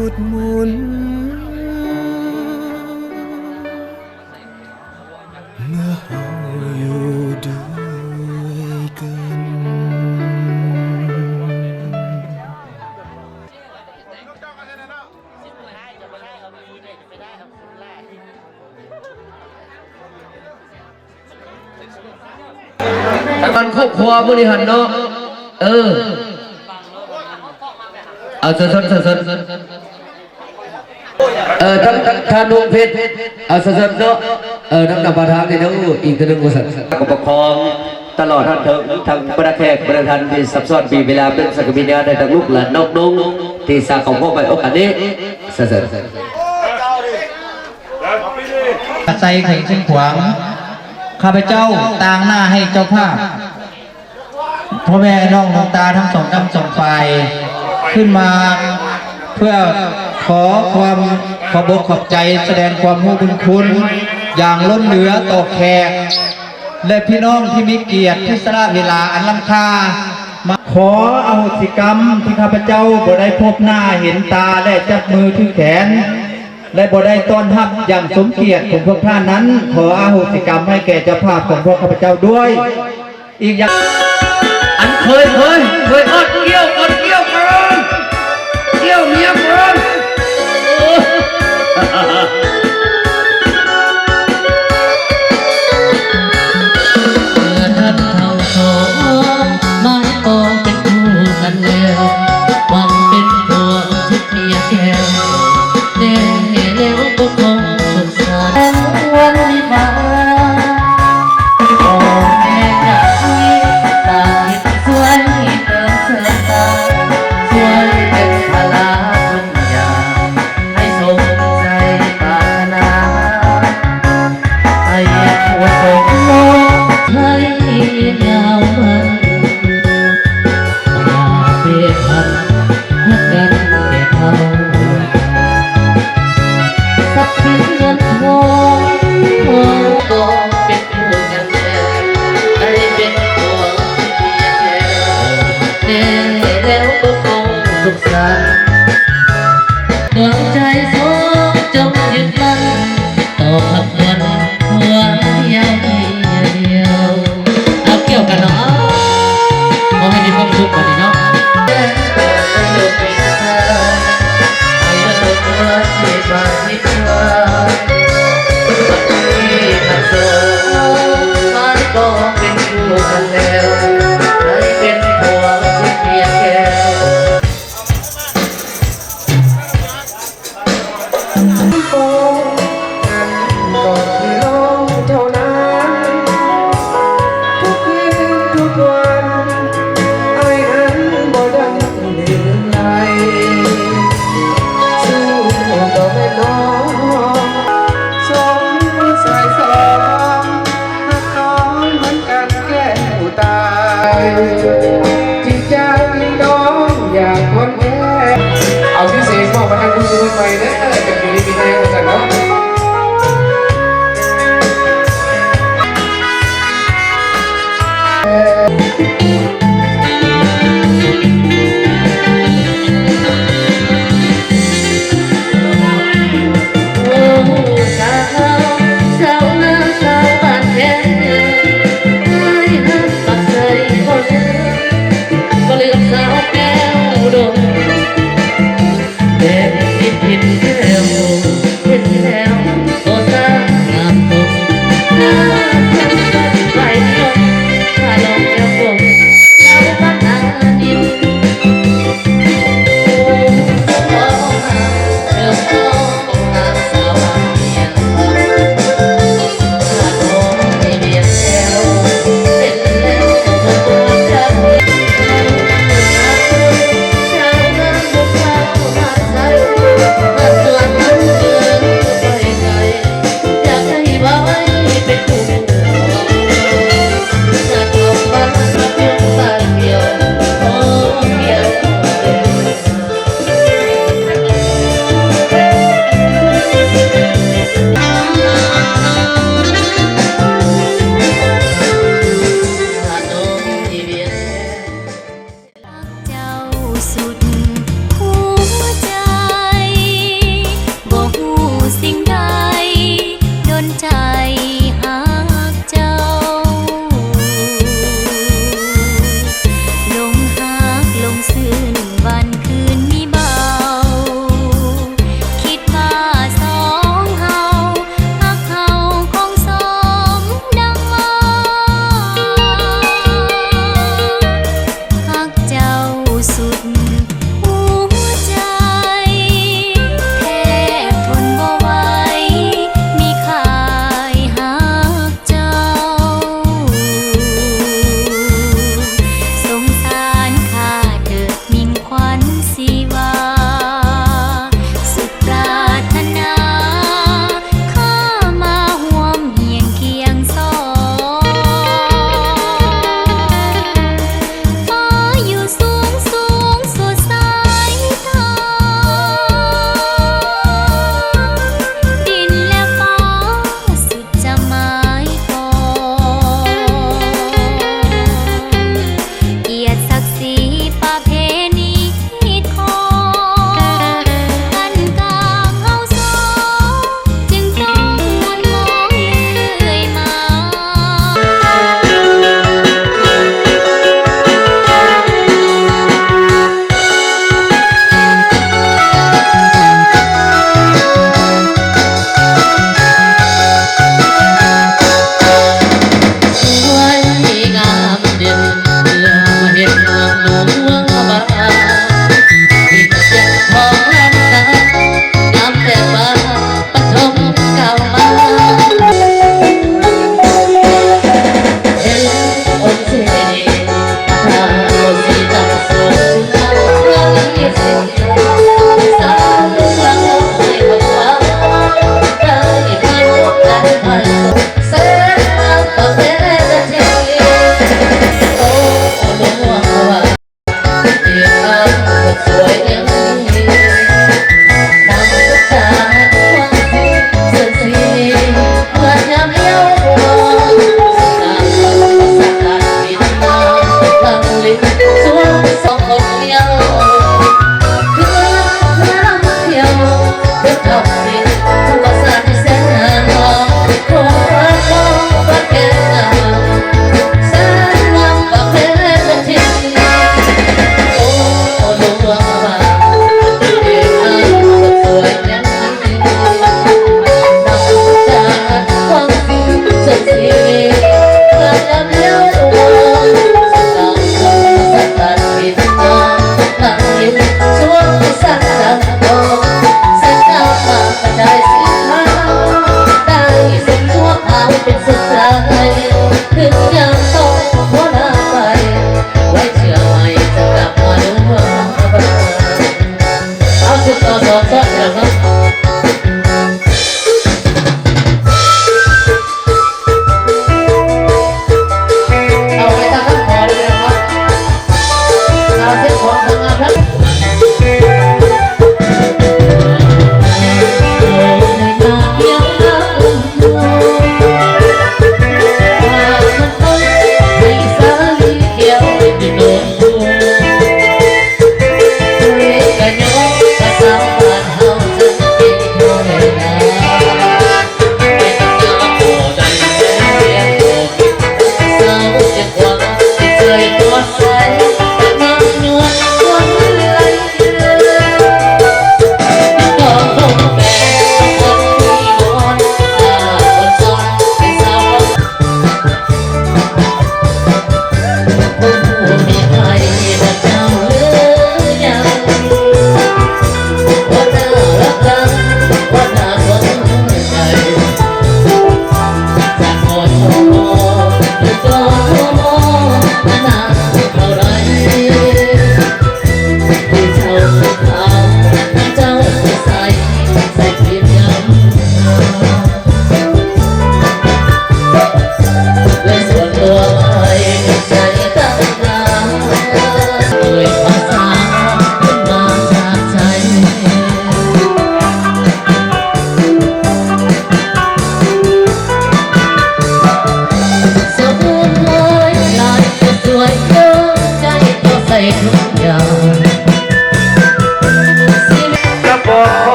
ອຸດໜູນ ເມື່ອເຮົາຢູ່ດ້ວຍກັນ. ຕອນຄອບຄົວມື້ນີ້ຫັ້ນເນາະ ເອີ ເອົາ ເຊີນໆ ເຊີນໆ ເອີ ທາງ ທາງທ່ານວົງເພັດ ເອົາ ເຊີນໆ ເນາະ ເອີ ນຳໜ້າປະທານນີ້ເນາະ ອີກເທື່ອໜຶ່ງວ່າຊັ້ນ ການປົກຄອງ ຕະຫຼອດຮອດເຖິງທາງບັນດາແຂກ ບັນດາທ່ານທີ່ຊັບຊ້ອນ ມີເວລາເປັນສັກຂີຍານໃຫ້ທາງລູກຫຼານນ້ອງນຸ່ງ ທີ່ສາເຂົ້າຮ່ວມໃນໂອກາດນີ້ ເຊີນໆ. ອາໄສແຂວງຊຽງຂວາງ ຂ້າພະເຈົ້າຕາງໜ້າໃຫ້ເຈົ້າພາບ ພໍ່ແມ່ນ້ອງນ້ຳຕາທັງສອງກ້ຳສອງຝ່າຍ ຂຶ້ນມາເພື່ອຂໍຄວາມຂອບອົກຂອບໃຈ ສະແດງຄວາມຮູ້ບຸນຄຸນຢ່າງລົ້ນເຫຼືອຕໍ່ແຂກ ແລະ ພີ່ນ້ອງທີ່ມີກຽດທີ່ສະຫຼະເວລາອັນລ້ຳຄ່າມາ. ຂໍອະໂຫສິກຳທີ່ຂ້າພະເຈົ້າບໍ່ໄດ້ພົບໜ້າເຫັນຕາ ແລະ ຈັບມືຖືກແຂນ ແລະ ບໍ່ໄດ້ຕ້ອນຮັບຢ່າງສົມກຽດຂອງພວກທ່ານນັ້ນ ຂໍອະໂຫສິກຳໃຫ້ແກ່ເຈົ້າພາບຂອງພວກຂ້າພະເຈົ້າດ້ວຍ. ອີກຢ່າງ ອັນເຄີຍ ເຄີຍ ເຄີຍອອດກ້ຽວ ອອດກ້ຽວກ່ອນ ກ້ຽວເມຍກ່ອນ. ເມື່ອທ່ານເຮົາສອງໝາຍປອງເປັນຄູ່ກັນແລ້ວ ຫວັງເປັນຜົວເມຍແກ້ວ ແນ່ແລ້ວກໍຄົງສົງສານ ວັນວິວາ ພໍ່ແມ່ກະມີຕາເຮັດຊ່ວຍເຕີມເສີມຕາ ຊ່ວຍເປັນພາລະທຸກຢ່າງ ໃຫ້ສົມໃຈປາດຖະໜາ ໃຫ້ຜົວສົມນ້ອງໄທຍາວມັນ ຢ່າເບພັນຮັກກັນແກ່ເທົ່າ ຊັບສິນເງິນທອງ ຂໍຕ້ອງເປັນຄູ່ກັນແລ້ວ ໄດ້ເປັນຜົວເມຍແທ້ ແນ່ແລ້ວກໍຄົງສຸກສັນ ດວງໃຈສອງຈົ່ງຍຶດໝັ້ນ ຕໍ່ຄຳຂວັນຜົວເມຍດຽວ. ເອົາ ກ່ຽວກັນເນາະ ຂໍໃຫ້ມີຄວາມສຸກບັດນີ້ເນາະ. ເອົາຊື່ເສງມອບໃຫ້ທາງຜູ້ຢູ່ເມືອງໃໝ່ເດີ ເປັນຢູ່ດີມີແຮງວ່າຊັ້ນເນາະ. ເ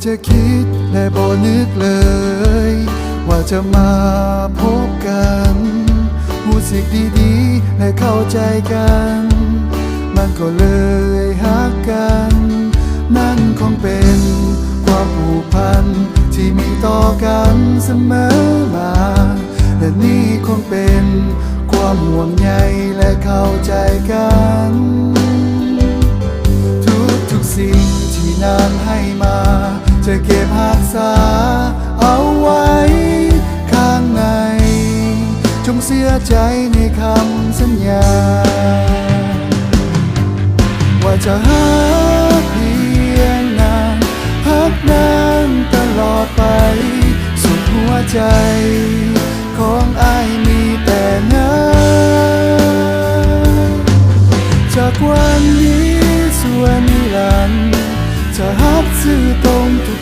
จะคิดและบ่นึกเลยว่าจะมาพบกัน รู้สึกดีๆ และเข้าใจกัน มันก็เลยฮักกัน นั่นคงเป็นความผูกพันที่มีต่อกันเสมอมา และนี่คงเป็นความห่วงใยและเข้าใจกัน ทุกๆสิ่งที่นางให้มา จะเก็บรักษาเอาไว้ข้างใน จงเชื่อใจในคำสัญญา ว่าจะฮักเพียงนาง ฮักนางตลอดไป สุดหัวใจของอ้ายมีแต่นาง จากวันนี้ชั่วนิรันดร์ จะฮักซื่อตรงทุก